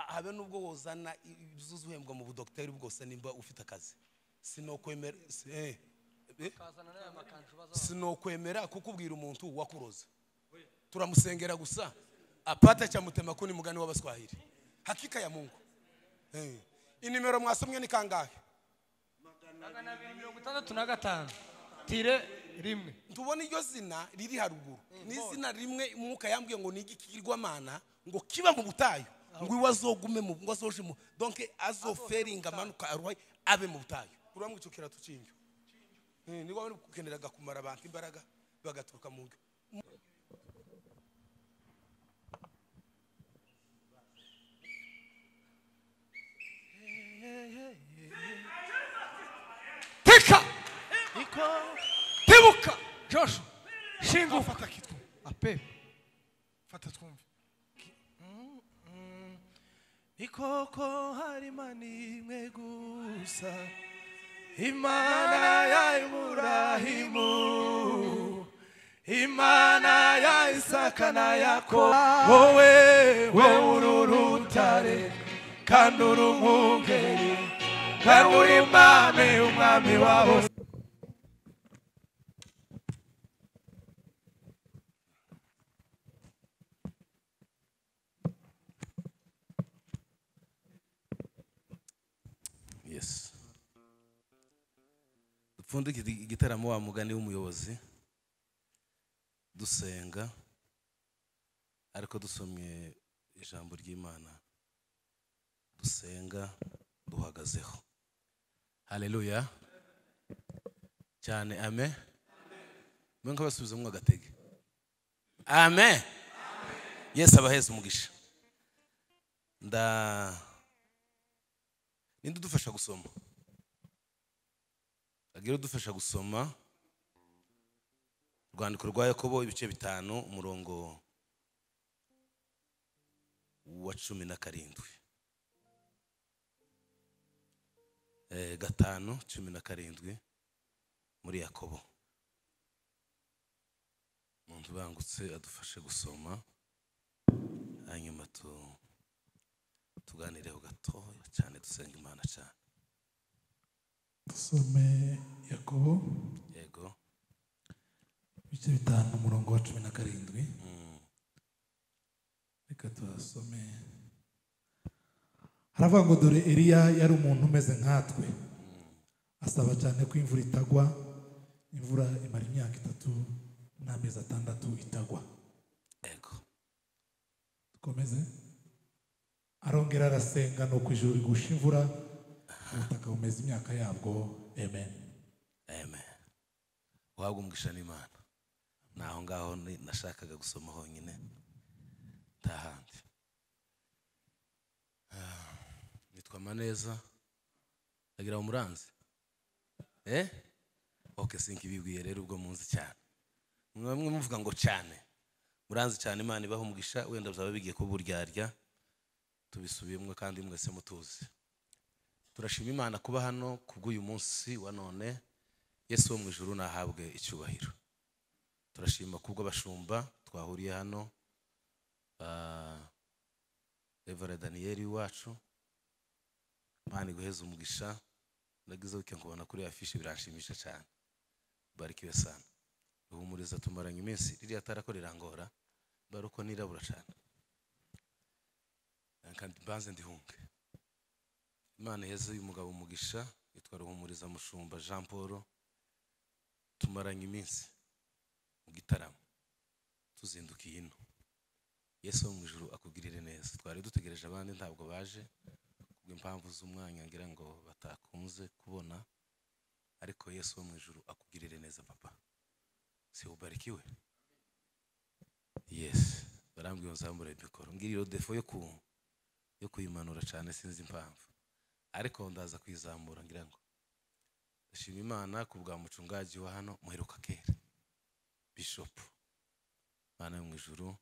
Habe nubwo wozana izuzuhembwa mu budocteur bwose nimba ufite akazi sinokwemera sinokwemera kukubwira umuntu wakuroza turamusengera gusa apata cha mutema kuni mugani w'abaswahili hakika ya Mungu. Inimero mwasomye ni kangahe? 265 tire rimwe. Ntubona iryo zina riri haruguru ni izina rimwe umwuka yambwiye ngo ni igikirwa mana ngo kiba mu butayu ngo iwazogume mu ngo azoje mu donc azoferinga manuka aruhaye abe mu butayu uramwicukira tucinyo ni bwo kukeneraga kumara abantu imbaraga bagaturuka mu Tika Tibuka Joshua shingo fata kitwa ape fata twumve Ikoko hari mani imwe gusa Imana ya Ibrahimu Imana ya Isaka na Yakobo wowe wowe urutare kandi uri umwungeri kandi uri Imana umwami wabo. Yes. Dupfundike igitaramo wa mugani w'umuyobozi dusenga ariko dusomye ijambo ry'Imana dusenga duhagazeho. Haleluya. Cyane amen. Mwe nkabasubiza mwe agatege. Amen. Yes abaheza umugisha. Nda ninde udufasha gusoma? Agira udufasha gusoma Rwandiko rwa Yakobo ibice 5 umurongo wa 17. 5:17 muri Yakobo. Umuntu bangutse adufashe gusoma hanyuma tuganireho gatoya cyane dusenga Imana cyane. Dusome Yakobo. Yego. Ibice 5 umurongo wa 17. Reka tuhasome. Haravuga ngo dore Eliya yari umuntu umeze nkatwe. Asaba cyane ko imvura itagwa, imvura imara imyaka 3 n'amezi 6 itagwa. Yego. Dukomeze. Arongera arasenga nuko ijuru rigusha imvura ubutaka bumeze imyaka yabwo. Amen. Amen. Uhabwe umugisha n'Imana. Naho ngaho nashakaga gusoma honyine ntahandi. Nitwa Maneza agira umuranzi. Okay sinkibibwiye rero ubwo munzi cyane. Mwamwe muvuga ngo cyane. Muranzi cyane Imana ibaho umugisha wenda byaba bigiye kuburyarya tubisubiyemwe kandi mwese mutuzi. Turashima Imana kuba hano kubw'uyu munsi wa none. Yesu wo mu ijuru nahabwe icyubahiro. Turashima kubwo abashumba twahuriye hano, Reverend Daniel wacu, Imana iguheze umugisha. Nagize uke nkubona kuri afishe biranshimisha cyane. Barikiwe sana. Ruhumuriza tumaranye iminsi ririya tarakorera ngora baruko nirabura cyane. Kandi mbanze ndihunge. Imana iheze uyu mugabo umugisha yitwa Ruhumuriza Mushumba Jean Paul. Tumaranye iminsi mu gitaramo tuzindukiye ino. Yesu wo mu ijuru akugirire neza. Twari dutegereje abandi ntabwo baje kubw'impamvu z'umwanya ngira ngo batakunze kubona, ariko Yesu wo mu ijuru akugirire neza papa. Si ubarikiwe. Yes, barambwiye nzamure mikoro. Ngira iyo defo yo kuyimanura cyane sinzi impamvu. Ariko ndaza kwizamura ngira ngo ndashima Imana kubwa mucungaji wa hano muheruka kera. Bishop. Imana yo mu ijuru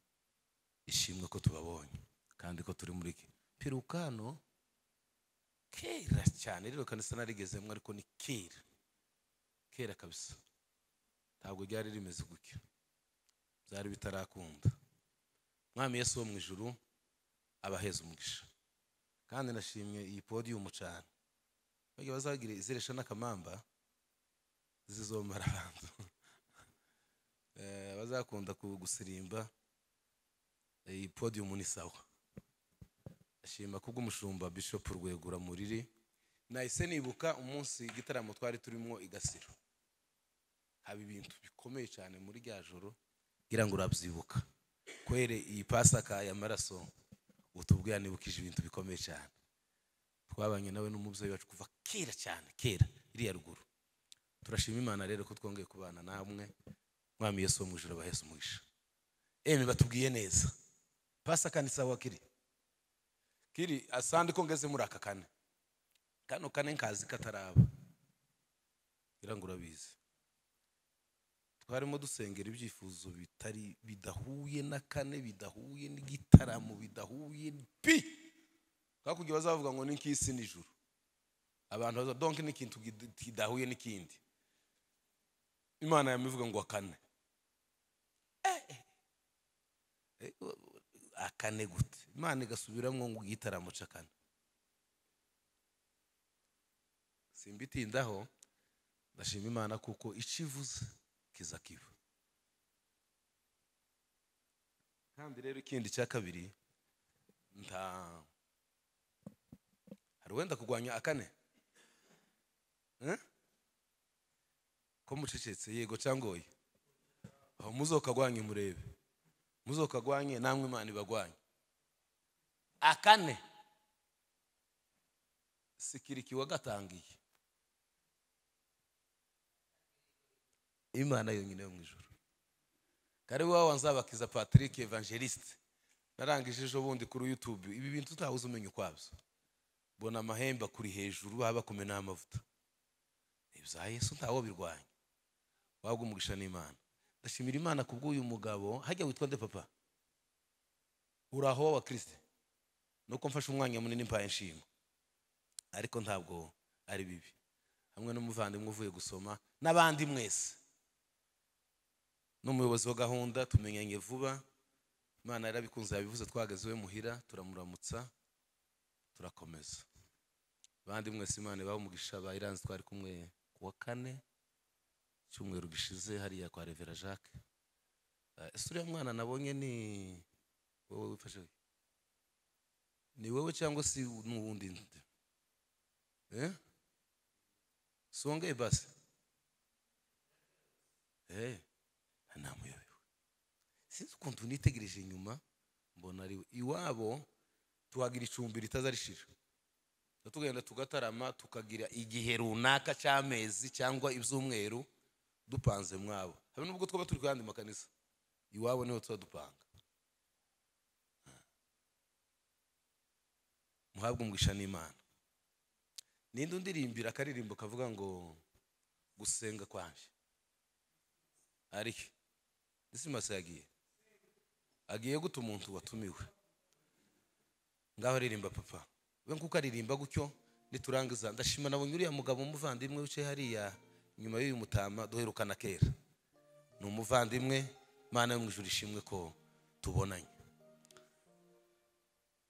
ishimwe ko tubabonye kandi ko turi muri pirukano kera cyane. Rero kanisa narigezemwe ariko ni kera. Kera kabisa. Ntabwo ryari rimeze gutyo. Byari bitarakunda. Mwami Yesu wo mu ijuru abaheza umugisha. Kandi nashimye iyi podium cyane. Bagiye bazagira iziresha n'akamamba zizomara abantu. Bazakunda gusirimba iyi podium ni sawa. Ashima kubw'umushumba Bishop Rwegura Muriri. Nahise nibuka umunsi igitaramo twari turimo i Gasiro. Haba ibintu bikomeye cyane muri rya joro, ngira ngo urabyibuka. Kwere iyi Pasaka ya maraso utubwiye nibukije ibintu bikomeye cyane. Twabanye nawe n'umubyeyi wacu kuva kera cyane, kera iriya ruguru. Turashima Imana rero ko twongeye kubana namwe. Mwami Yesu wo mu ijuru abahese umugisha. Emi batubwiye neza. Pasaka ni sawa kiri. Kiri asandi ko ngeze muri aka kane. Kano kane nkazi kataraba. Ngira ngo urabizi. Twarimo dusengera ibyifuzo bitari bidahuye na kane, bidahuye n'igitaramo, bidahuye pi. Kakugiye bazavuga ngo ni nk'isi n'ijuru. Abantu baza donc n'ikintu kidahuye n'ikindi. Imana yamivuga ngo akane. Akane gute? Imana igasubiramwo ngo igitaramo cakane. Simbitindaho, ndashima Imana kuko icivuze kiza kiba. Kandi rero ikindi cya kabiri, nta hari wenda kugwanya akane. Ko mucecetse yego cyangwa oya? Aho muzokagwanye murebe. Muzokagwanye namwe Imana ibagwanye. Akane sikiriki wagatangiye. Imana yonyine yo mu ijuru. Kare wawe nzabakiza Patrick Evangeliste. Narangije ejo bundi kuri YouTube. Ibi bintu utahuze umenya ukwabyo. Bona amahemba kuri hejuru haba kumena amavuta. Ibya Yesu ntawo birwanya. Wabwo umugisha n'Imana. Ndashimira Imana kubw'uyu mugabo. Hajya witwa nde papa? Uraho wa Kristo. Nuko mfashe umwanya munini mpaye nshima. Ariko ntabwo ari bibi. Hamwe n'umuvandimwe uvuye gusoma n'abandi mwese. N'umuyobozi wa gahunda tumenyanye vuba. Imana yarabikunze yabivuze twageze we muhira turamuramutsa turakomeza. Abandi mwese Imana ibahe umugisha. Ba Iranzi twari kumwe kuwa kane cyumweru gishize hariya kwa Revera Jacques. Ese uriya mwana nabonye ni wowe wifashe? Ni wewe cyangwa si n'uwundi? Songe basi. Namuyobewe. Sinzi ukuntu nitegereje inyuma mbona ari iwabo. Tuhagira icumbi ritazarishira. Tugenda tugatarama tukagira igihe runaka cy'amezi cyangwa ibyumweru dupanze mwabo. Habe nubwo twaba turi kandi makanisa. Iwabo niho tuba dupanga. Muhabwe umugisha n'Imana. Ninde undirimbira akaririmbo kavuga ngo gusenga kwanje? Ari Disimasi yagiye. Agiye guta umuntu watumiwe. Ngaho aririmba papa. We nkuko aririmba gutyo niturangiza ndashima nabonye uriya mugabo umuvandimwe wicaye hariya nyuma y'uyu mutama duherukana kera. Ni umuvandimwe, Imana yo mu ijuru ishimwe ko tubonanye.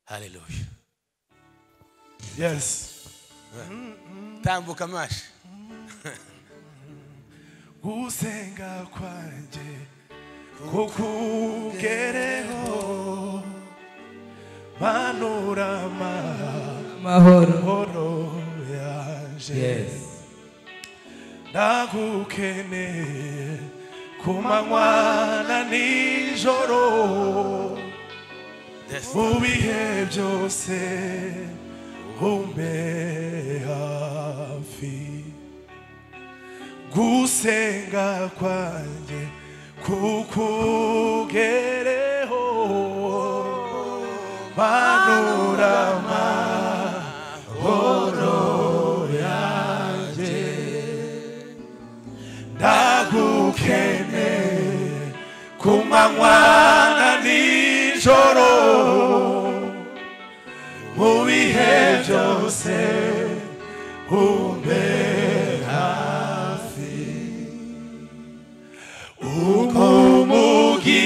Hallelujah. Yes. Tambuka mashi. Gusenga kwanje kukugereho manura amahoro yanje. Yes. Ndagukeneye ku manywa na nijoro, mu bihe byose umbe hafi. Gusenga kwanjye kukugereho manura amahoro yanjye. Ndagukeneye ku manywa na nijoro, mu bihe byose umbe hafi.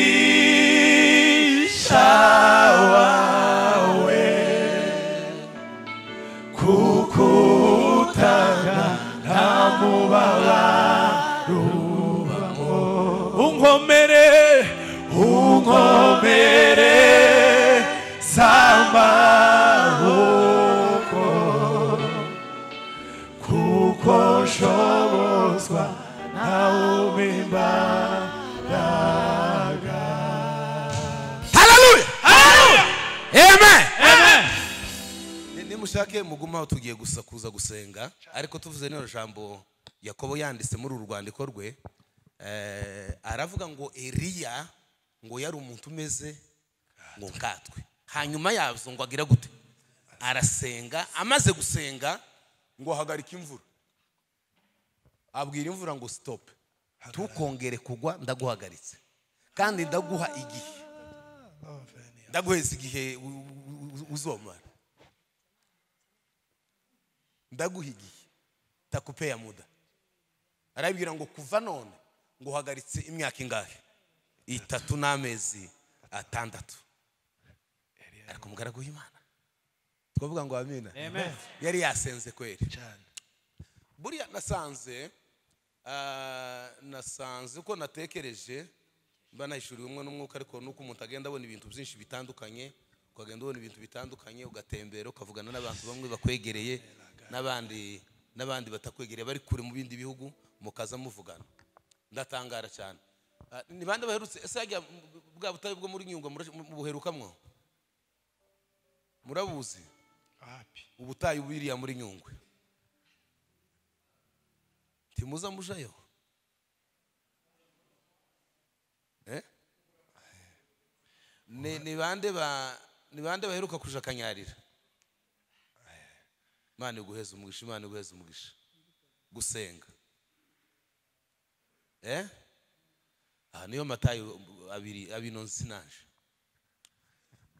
Umugisha wawe amaboko kuko nshobozwa nawe imbaraga. Haleluya, haleluya, amen, amen. Nimushake mugumaho, tugiye gusa kuza gusenga, ariko tuvuze nino jambo Yakobo yanditse muri uru rwandiko rwe, aravuga ngo Eliya ngo yari umuntu umeze ngo nkatwe. Hanyuma yabyo ngo agira gute? Arasenga. Amaze gusenga ngo ahagarika imvura, abwira imvura ngo stop, tukongere kugwa, ndaguhagaritse kandi ndaguha igihe, ndaguheza igihe uzomara, ndaguha igihe, takupea muda. Arabwira ngo kuva none ngo uhagaritse imyaka ingahe? 3 n'amezi 6. Ariko umugaragu w'Imana twavuga ngo amina, yari yasenze kweri cyane. Buriya nasanze uko natekereje mba nahishuriwe umwe n'umwuka, ariko nuko umuntu agenda abona ibintu byinshi bitandukanye, ukagenda ubona ibintu bitandukanye, ugatembera, ukavugana n'abantu bamwe bakwegereye n'abandi batakwegereye bari kure mu bindi bihugu, mukaza muvugana. Ndatangara cyane. Ni bande baherutse ese hajya bwa butayu bwo muri Nyungwe mubuherukamwo? Murabuzi? Ubutayu biriya muri Nyungwe timuza mujayo? Ni bande baheruka kuja Kanyarira? Imana iguheze umugisha, Imana iguheze umugisha. Gusenga. Aha niyo Matayo 2 abinonzi naje.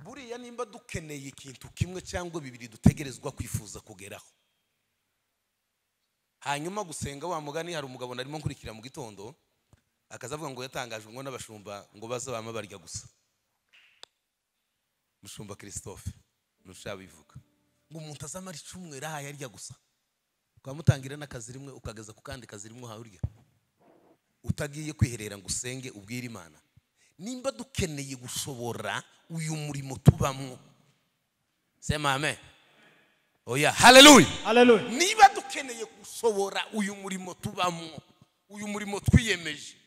Buriya nimba dukeneye ikintu kimwe cyangwa bibiri dutegerezwa kwifuza kugeraho. Hanyuma gusenga wa mugani, hari umugabo narimo nkurikira mu gitondo akazavuga ngo yatangajwe ngo n'abashumba ngo baza bama barya gusa. Mushumba Christophe nushabivuga ngo umuntu azamara icumwera aha yarya gusa, ukamutangira n'akazi rimwe ukageza ku kandi kazi rimwe urya, utagiye kwiherera ngo usenge ubwire Imana. Nimba dukeneye gushobora uyu murimo tubamwo, sema amen. Oya, haleluya, haleluya. Niba dukeneye gushobora uyu murimo tubamwo, uyu murimo twiyemeje.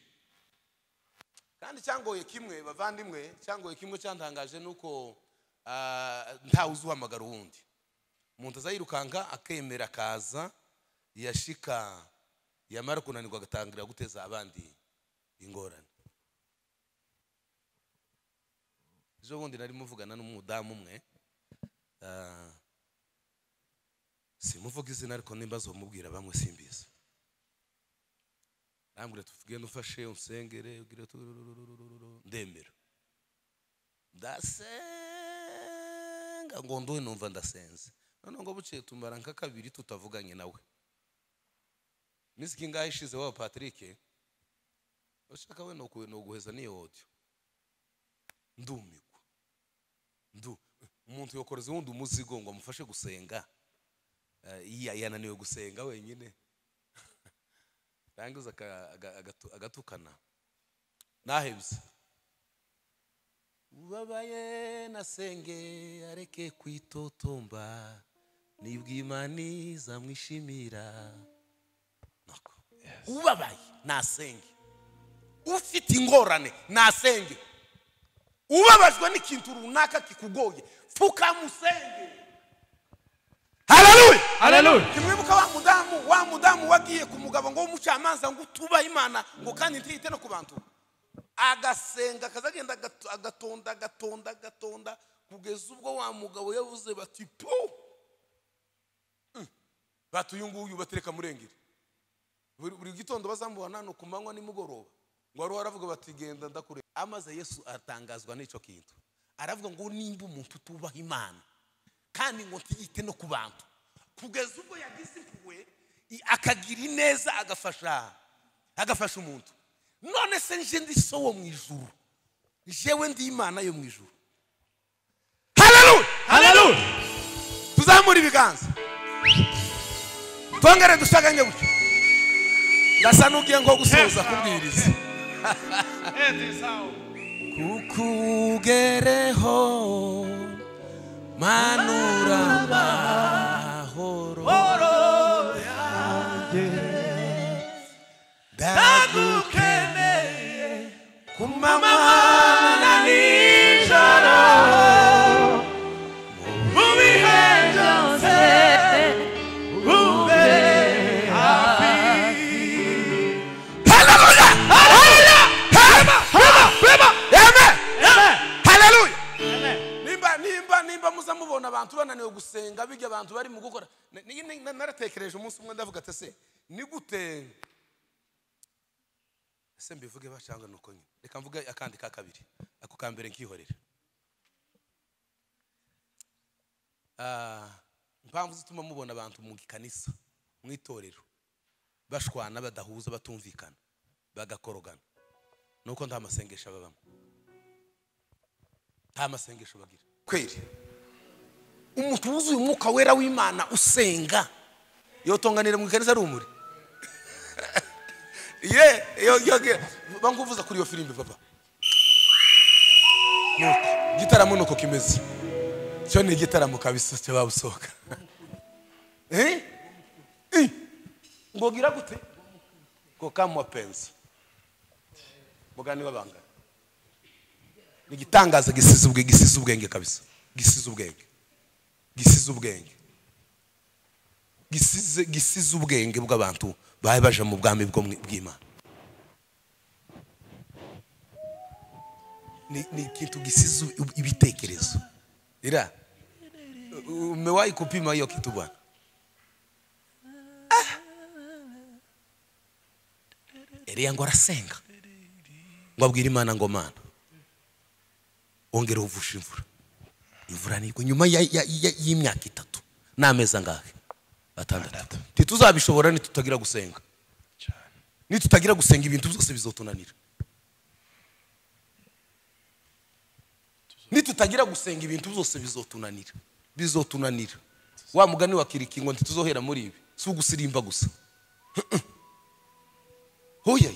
Kandi cyangoye kimwe bavandimwe, cyangoye kimwe cyantangaje nuko ntawe uzuhamagara uwundi. Umuntu azayirukanka akemera akaza, yashika yamara kunanirwa agatangira guteza abandi ingorane. Ejo bundi nari muvugana n'umudamu umwe, simuvuga izina ariko nimba azomubwira bamwe simbizi. Arambwira tuvuge nufashe unsengere ugire ndemera. Ndasenga ngo nduhe numva ndasenze. None ngo buciye tumara nka kabiri tutavuganye nawe. Misi kingahe ishize wa Patrick ushaka we no guheza niyo audio. Ndumigwa. Umuntu yokoreza wundi umuzigo ngo amufashe gusenga. Yananiwe gusenga wenyine. Rangiza agatukana. Nahebye. Ubabaye nasenge areke kwitotomba, nibwo Imana izamwishimira. Nako. Ubabaye nasenge. Ufite ingorane nasenge. Ubabajwe n'ikintu runaka kikugoye, pfukamusenge. Haleluya, haleluya. Kimwibuka wa mudamu wagiye ku mugabo ngo umucamanza ngo utuba Imana ngo kandi ntiyite no ku bantu. Agasenga akazagenda agatonda agatonda agatonda kugeza ubwo wa mugabo yavuze bati po batuyu nguyu batereka murengere. Buri gitondo bazamubona no kumanywa nimugoroba ngo wari waravuga bati genda ndakure. Amaze Yesu atangazwa n'ico kintu, aravuga ngo nimba umuntu utubaha Imana kandi ngo ntiyite no ku bantu, kugeza ubwo yagize impuhwe akagira ineza agafasha umuntu. None se nje ndi so wo mu ijuru, jewe ndi Imana yo mu ijuru. Haleluya, haleluya. Tuzamura ibiganza twongere dushaganye gutyo. Ndasa n'ugiye ngo gusoza kubwiriza. Kukugereho Manura amahoro yanjye ndagukeneye ku manywa na nijoro mu bihe byose ube hafi. Haleluya! Haleluya! Amen! Amen! Haleluya! Nimba nimba muza mubona abantu bananiwe gusenga bijya abantu bari mu gukora. Naratekereje umunsi umwe ndavuga ati se ni gute ese mbivuge bacanga nuko nyine reka mvuge akandi ka kabiri ako ka mbere nkihorera. Impamvu zituma mubona abantu mu kanisa mu itorero bashwana badahuza batumvikana bagakorogana nuko nta masengesho babamo, nta masengesho bagira. Kweri umuntu wuzuye umwuka wera w'Imana usenga yotonganira mu kanisa rumuri ye yo yo banguvuza kuri iyo filimbi papa nuko gitaramo nuko kimeze cyo ni gitaramo kabisa cyo babusoka ngogira gute ko kamwa penzi mugani wabanga ni gitangaza gisize ubwenge gisize ubwenge kabisa gisize ubwenge gisize ubwenge gisize ubwenge bw'abantu baje baje mu bwami bw'Imana. Ni ikintu gisize ibitekerezo. Ira umewahi kupima hiyo kitu bwana? Eliya ngo arasenga ngo abwira Imana ngo Mana ongera uvushe imvura. Imvura niko nyuma y'imyaka itatu n'amezi angahe? Atandatu. Ntituzabishobora nitutagira gusenga. Nitutagira gusenga ibintu byose bizotunanira. Nitutagira gusenga ibintu byose bizotunanira. Bizotunanira. Wa mugani wa Kirikingo ntituzohera muri ibi. Si ugusirimba gusa. Hoya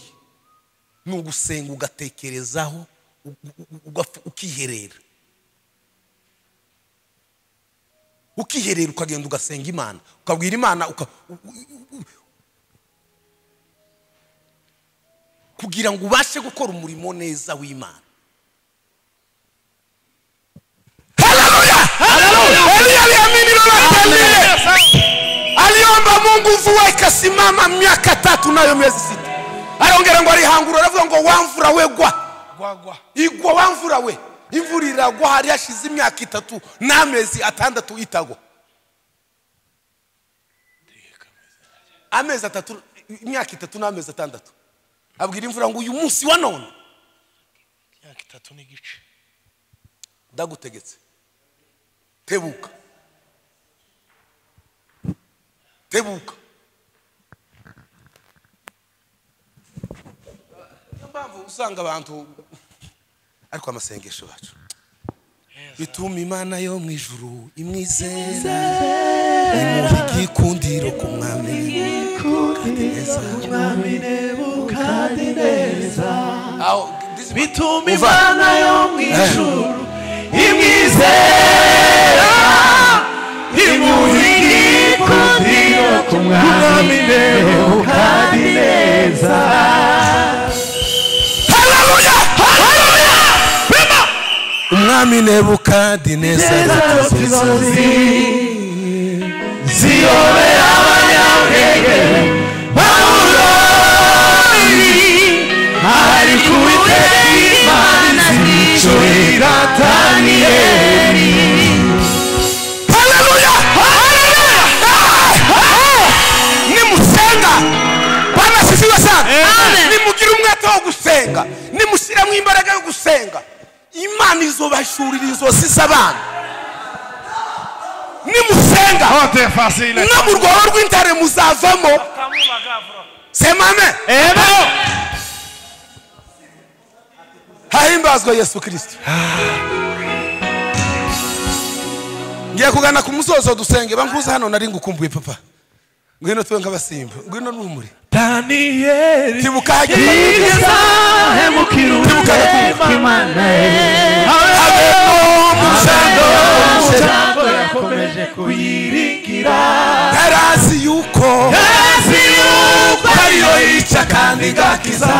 ni ugusenga ugatekerezaho ukiherera. Ukiherera ukagenda ugasenga Imana, ukabwira Imana kugira ngo ubashe gukora umurimo neza w'Imana. Haleluya! Haleluya! Eliya aliamini lolote. Aliomba Mungu mvua ikasimama miaka 3 nayo miezi 6. Arongera ngo arihangura aravuga ngo wamvura we gwa. Gwa. Igwa wamvura we. Imvura iragwa hari hashize imyaka 3 n'amezi 6 itagwa. Amezi 3 imyaka 3 n'amezi 6. Abwira imvura ngo uyu munsi wa none imyaka 3 n'igice ndagutegetse tebuka. Tebuka. Mpamvu usanga abantu ariko amasengesho bacu bituma Imana yo mu ijuru imwizera imuha igikundiro ku mwami Nebukadineza. Bituma Imana yo mu ijuru imwizera imuha igikundiro ku mwami Nebukadineza. Umwami Nebukadineza ziyobera abanyabwenge Babuloni ariko Uwiteka Imana zicurira Daniyeli. Haleluya! Haleluya! Nimusenga Bwana asifiwe sana. Nimugira umwete wo gusenga, nimushyiramo imbaraga yo gusenga, Imana izobashurira inzozi z'abana. Nimusenga no mu rwobo rw'intare muzavamo. Sema amen. Hahimbazwe Yesu Kristo. Ngiye kugana ku musozo dusenge. Bankuza hano nari ngukumbuye papa. Ngwino tuwe nk'abasimba. Ngwino n'umuri. Daniyeli tibuka hajya hemukira tibuka Imana. Habe no mushando igakiza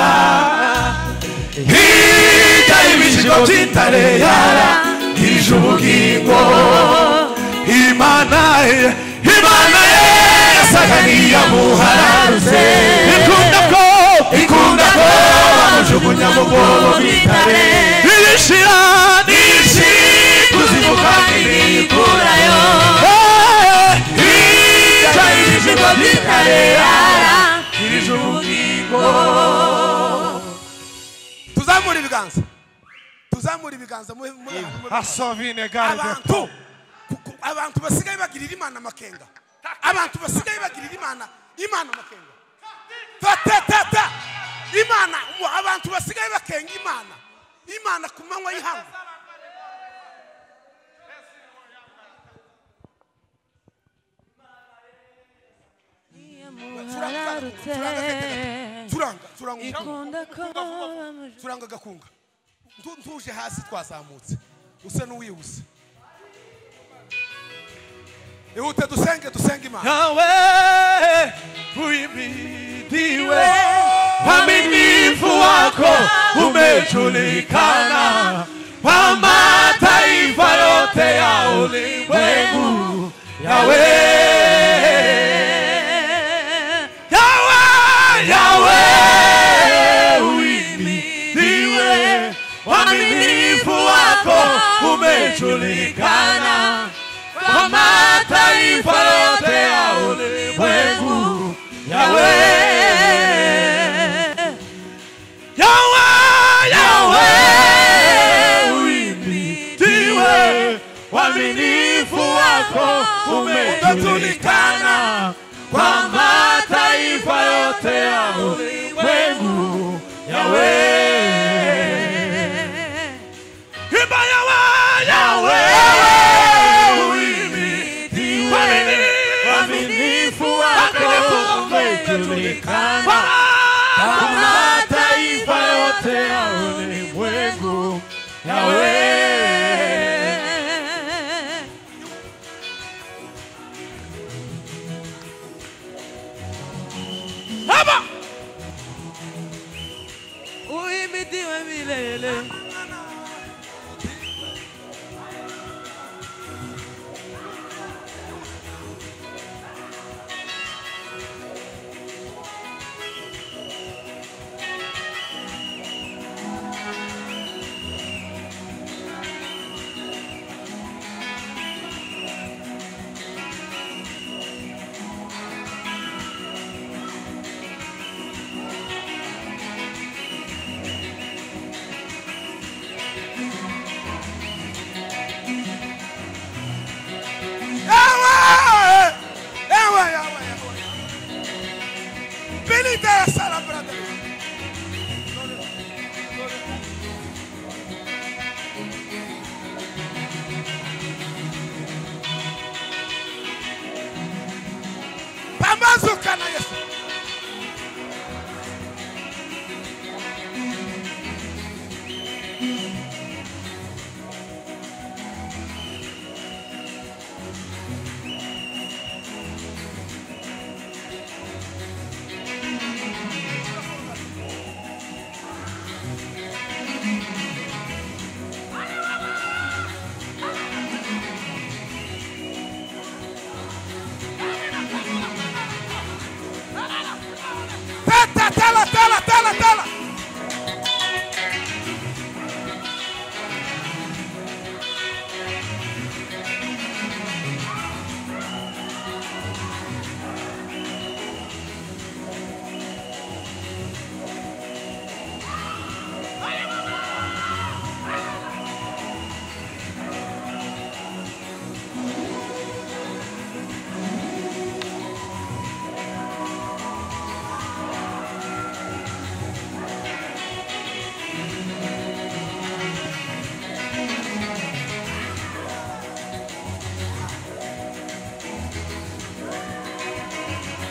hirya y'ibishigo by'intare yarangije ubugingo Imana ye Imana ye yasaga n'iyamuharanze ikunda ko bamujugunya mu mwobo w'intare iyishira n'ishikuzimu kandi ntiyikurayo hirya y'ibishigo by'intare yarangije ubugingo. Tuzamura ibiganza, tuzamura ibiganza abantu abantu basigaye bagirira Imana amakenga, abantu basigaye bagirira Imana amakenga, ta Imana, abantu basigaye bakenga Imana ku manywa y'ihangu. Turanga gakunga ntuje hasi twazamutse usa n'uwihuse. Ihute dusenge dusenge Imana. Yawe uimidiwe, uaminifu wako umejulikana kwa mataifa yote ya ulimwengu. Yawe Yawe Yawe uimidiwe, uaminifu wako umejulikana kwa mataifa yote ya ulimwengu. Yawe Yawe Yawe uimidiwe, uaminifu wako umejulikana kwa mataifa yote ya ulimwengu. Yawe Imba Yawe Yawe uaminifu wako umejulikana kwa mataifa yote ya ulimwengu. Yawe Haba uhimidiwe milele. Pambazuka na Yesu. Tala, tala, tala, tala.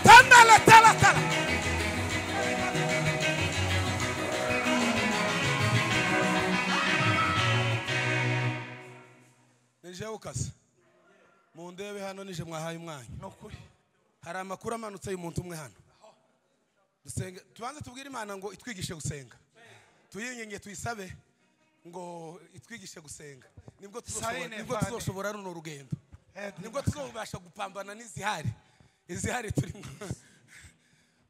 Tala, tala, tala. Nije ukase. Mundebe hano nije mwahaye umwanya. Hari amakuru amanutse y'umuntu umwe hano. Dusenge, tubanze tubwire Imana ngo itwigishe gusenga. Tuyinginge tuyisabe ngo itwigishe gusenga. Nibwo tuzoshobora runo rugendo. Nibwo tuzobasha gupambana n'izihari. Izihari turimo.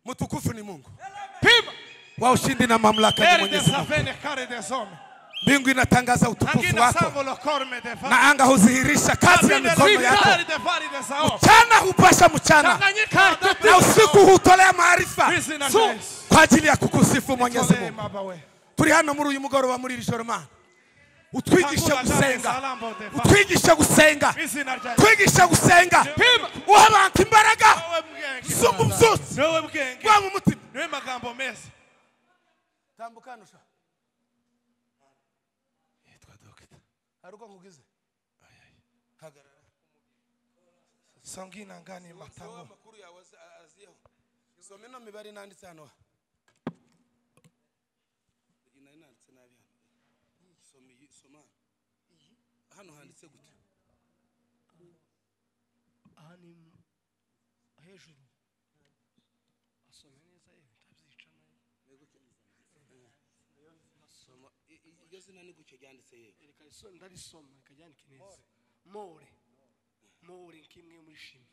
Mtukufu ni Mungu. Pima. Wa ushindi na mamlaka ni Mwenyezi Mungu. Mbingu inatangaza utukufu wako na anga hudhihirisha kazi ya mikono yako. Mchana hupasha mchana na usiku hutolea maarifa kwa ajili ya kukusifu Mwenyezi Mungu. Turi hano muri uyu mugoroba muri iri joro Mana, utwigishe gusenga, utwigishe gusenga, twigishe gusenga, uha abantu imbaraga z'umubyutsi wa mu mutima. Niwe magambo meza. Tambuka nusha. Haruko nkugize. Hagarara. Sangina ngani matango. Makuru yawe aziyeho. Soma ino mibare nanditse hano. Ina nanditse nabi hano. Soma iyi, soma. Hano handitse gute? Aha ni hejuru. Asome neza yewe ndabyica nabi. Soma iryo zina ni gutyo ryanditse yewe. Reka ndarisoma rikaryandike neza. More. More nkimwe muri shimi.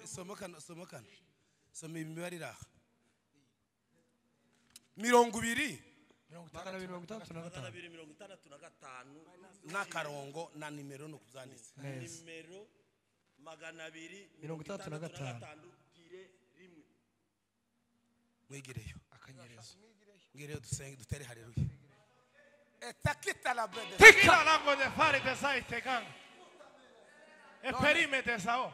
Soma kano, soma kano. Soma imibare iraha. 265 n'akarongo na nimero no kubyanditse. Nimero 265 tire 1. Mwigireyo. Akanyerezo. Ngireyo dusenge dutere haleluya. Etakita la brede. Tika lango de fare de sai tegang. E perime de sao.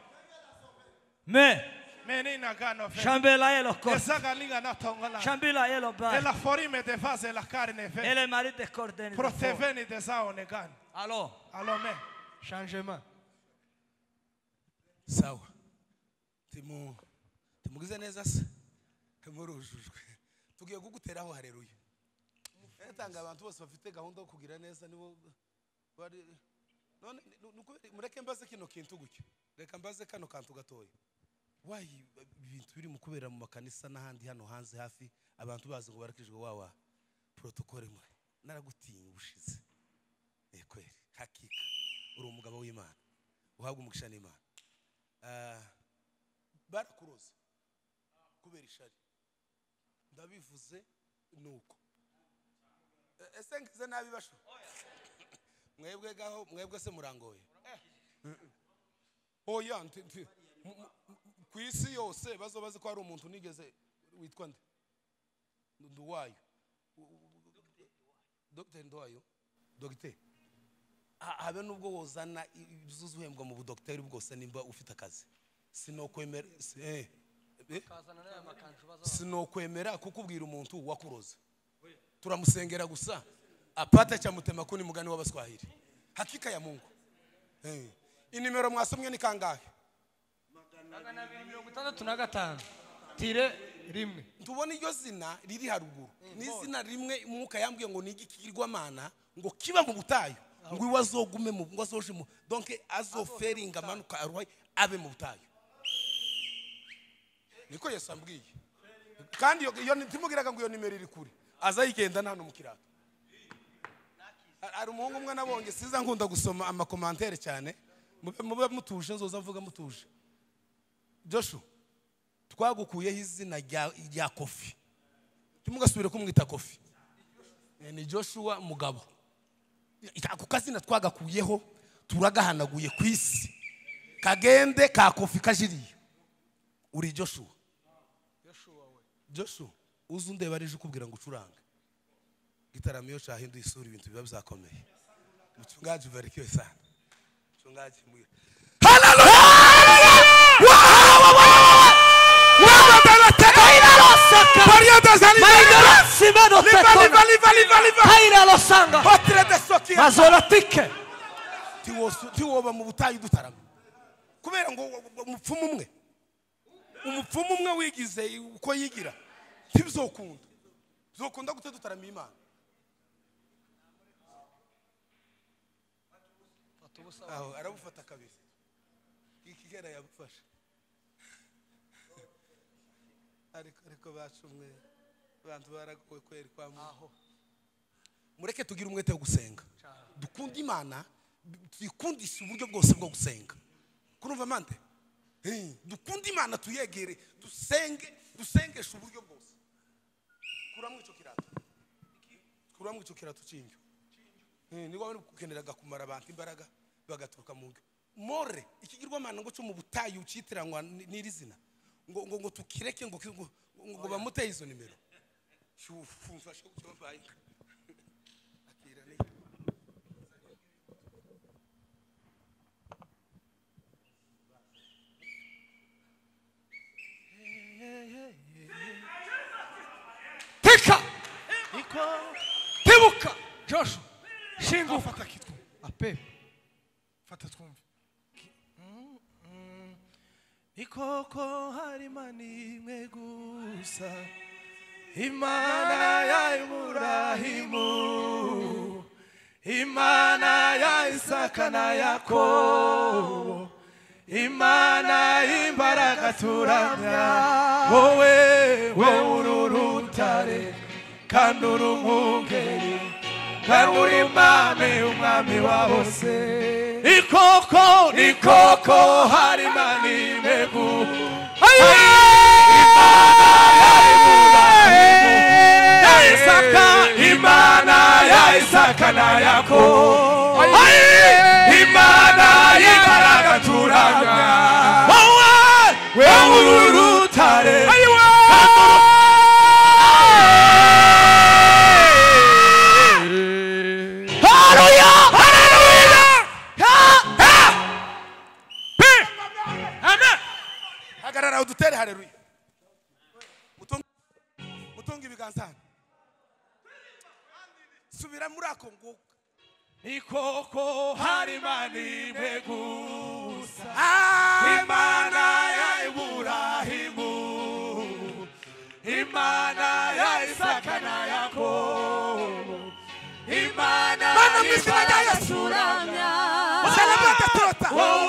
Me menina gano fe. Chambela elo cor. Esaga liga na tongola. Chambela elo ba. E la forime de fase la carne fe. Ele mari de cordene. Proteveni de sao negan. Allo. Allo me. Changement. Sawa. Timugize neza se. Murujujwe. Tugiye kuguteraho haleluya. Etanga abantu bose bafite gahunda yo kugira neza nibo bari none mureke mbaze kino kintu gutyo. Reka mbaze kano kantu gatoya. Wayi ibintu biri mu kubera mu makanisa n'ahandi hano hanze hafi abantu bazi ngo barakijwe wawa protocole mwe. Naragutinya ubushize. Kweli hakika uri umugabo w'Imana. Uhabwa umugisha n'Imana. Barakuroze kubera ishari. Ndabivuze nuko. Ese ngize nabi basho. Mwebwe gaho mwebwe se murangoye. Oya ku isi yose bazobaze ko ari umuntu nigeze witwa nde? Nduwayo. Dr. Nduwayo. Dr. Habe nubwo wozana izuzuhembwa mu budocteur bwose nimba ufite akazi. Sinokwemera sinokwemera kukubwira umuntu wakuroza. Turamusengera gusa apata cha mutema kuni mugani w'abaswahili. Hakika ya Mungu. Inimero mwasomye ni kangahe? 265 tire 1. Tubona iryo zina riri haruguru. Ni izina rimwe umwuka yambwiye ngo nigikirwa mana ngo kiba mu butayu ngo iwazogume mu ngo azoje mu donc azoferinga manuka aruhaye abe mu butayu. Niko Yesu ambwiye. Kandi iyo ntimugiraga ngo iyo nimero iri kure. Azayigenda hano mu kirato. Ari umuhungu umwe nabonye siza nkunda gusoma amakomantere cyane. Mube mutuje nzoza mvuga mutuje. Joshua twagukuyeho izina rya Kofi. Timugasubire kumwita Kofi. Ni Joshua Mugabo. Ako kazina twagakuyeho turagahanaguye ku isi. Kagende ka Kofi kajiriye. Uri Joshua. Joshua uzundeba arije ukubwira ngo ucurange. Gitaramiyo cyahinduye isura ibintu biba byakomeye. Mchungaji ubarikiwe sana. Mchungaji mwira. Haleluya! Tiwoba mu butayu dutarama. Kubera ngo umupfumu umwe wigize uko yigira tibizokunda. Bizokunda gute dutarama Imana. Aho arabufata kabisa. Ikigera yabufasha. Ariko bacumwe abantu baragowe kweri kwa aho. Mureke tugire umwete wo gusenga. Dukunde Imana, tuyikundishe uburyo bwose bwo gusenga. Kurumva mande? Dukunde Imana tuyegere, dusenge, dusengeshe uburyo bwose. Kuramwe ico kirato. Kuramwe ico kirato cinjo. Ni wabone kukeneraga kumara abantu imbaraga bagaturuka mu ngyo. More ikigirwa mana ngo cyo mu butayu ucitirangwa n'iri zina. Ngo ngo ngo tukireke ngo ngo bamuteye izo nimero. Shufu mfashe kucyombaye. Akira ni Teka Tebuka Joshua Shingu fata kitu ape fata twumve Nikoko hari mani imwe gusa Imana ya Ibrahimu Imana ya Isaka na Yakobo Imana imbaraga turamya wowe wowe ururutare kandi uri umwungeri kandi uri umwami umwami wa bose Ikoko nikoko hari Imana imwe gusa Imana ya Ibrahimu ya Isaka Imana ya Isaka na Yakobo Imana imbaraga turamya wowe wowe ururutare Hagarara udutere haleluya. Mutunga ibiganza. Subira muri ako ngo Nikoko hari Imana imwe gusa Imana ya Ibrahimu Imana ya Isaka na Yakobo Imana Mana mu izina rya Yesu. turamya Usalama tatrota. Wowe